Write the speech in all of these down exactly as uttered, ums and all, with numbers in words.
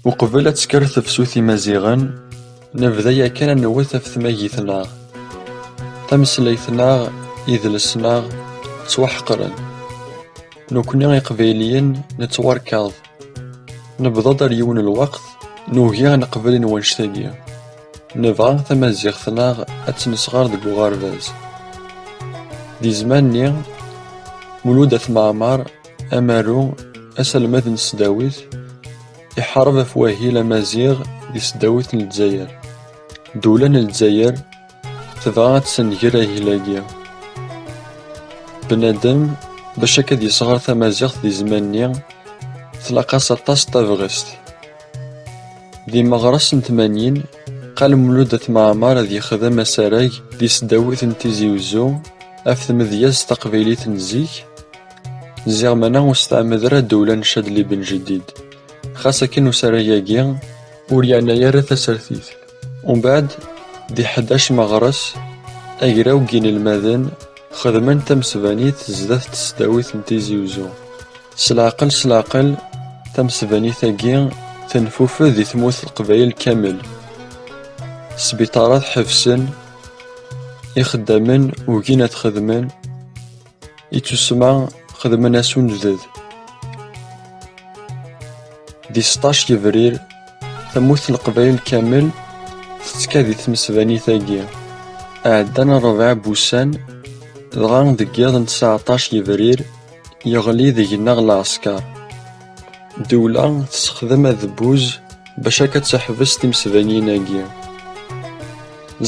Uqbel ad tekker tefsut imaziɣen, nebda yakan ad newwet ɣef tmagit-nneɣ. Tameslayt-nneɣ, idles-nneɣ, ttwaḥeqren. Nekkni iqbayliyen nettwarkaḍ. Nebḍa-d ar yiwen n lweqt nugi ad neqbel i wanect-agi. Nebɣa tamaziɣt-nneɣ ad tt-nesɣer deg uɣerbaz. Di zzman-nni, Mulud At Mɛemmer, amaru, aselmad n tesdawit, iḥareb ɣef wahil amaziɣ di tesdawit n Lezzayer. Ddula n Lezzayer tebɣa ad tessenger ahil-agi. Bnadem, bac akka ad yesɣer tamaziɣt di zzman-nni, tlaq-as aṭas n tabɣest. Di meɣres n tmanyin, qal Mulud At Mɛemmer ad yexdem asarag di tesdawit n Tizi Uzzu ɣef tmedyazt taqbaylit n zik, ziɣ mana ur steɛmed ara ddewla n Cadli Ben Jdid. Xas akken usarag-agi ur yeɛni ara tasertit. Umbeɛd, di ḥdac meɣres, agraw n yinelmaden xedmen tamesbanit zdat tesdawit n Tizi Uzzu. S leɛqel, s leɛqel, tamesbanit-agi tenfufed di tmurt n Leqbayel kamel. Sbiṭarat ḥebsen, ixeddamen ugin ad xedmen, ittusemma xedmen-as unebded. Di seṭṭac yebrir, tamurt n Leqbayel kamel tettka di tmesbanit-agi. Ɛeddan ṛebɛa n wussan, dɣa deg yiḍ n tesɛeṭṭac yebrir, yeɣli deg-neɣ lɛesker. Ddewla tessexdem adebbuz bac akka ad teḥbes timesbaniyin-agi.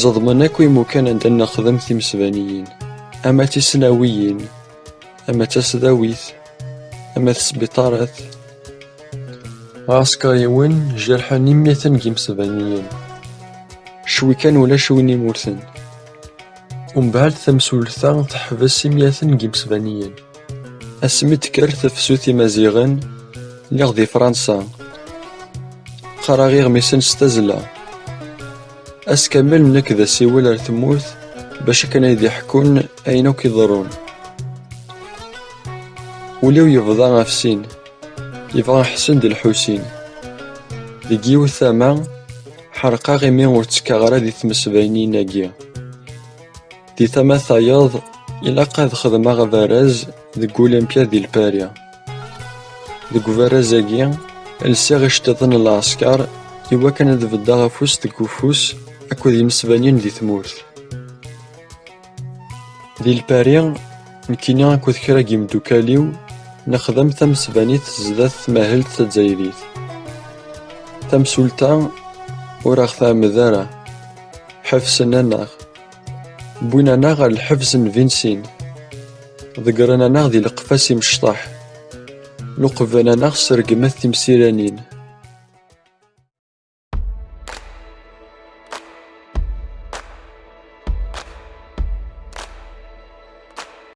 Ẓeḍmen akk imukan anda nexdem timesbaniyin, ama d tisnawiyin, ama d tasdawit, ama d sbiṭarat. Ɛaskariwen jerḥen imyaten n yimesbaniyen. Cwi kan ulac win imuten. Umbeɛd tamsulta teḥbes imyaten n yimesbaniyen. Asmi d-tekker tefsut imaziɣen, lliɣ di Fransa. Qqareɣ iɣmisen s tazzla. Ass kamel nekk d asiwel ar tmurt bac akken ad d-ḥkun ayen akk iḍerrun. Ul-iw yebḍa ɣef sin, yebɣa Ḥsen d Lḥusin. Deg yiwet tama, ḥerqeɣ imi ur ttekkaɣ ara di tmesbaynin-agi. Di tama tayeḍ, ilaq ad xedmeɣ abaraz deg Olympia di Lpari. Deg ubaraz-agi, lsiɣ iceṭṭiḍen n lɛesker i wakken ad beddeɣ afus deg ufus akked yimesbaniyen di tmurt. Di Lpari, nekkini akked kra n yimdukal-iw nexdem tamesbanit zdat tmahelt tazzayrit. Tamsulta ur aɣ-tɛemmed ara. Ḥebsen-aneɣ. Wwin-aneɣ ɣer lḥebs n Vinsin. Ḍeggren-aneɣ di leqfas imecṭaḥ. Luqben-aneɣ sregmet timsiranin.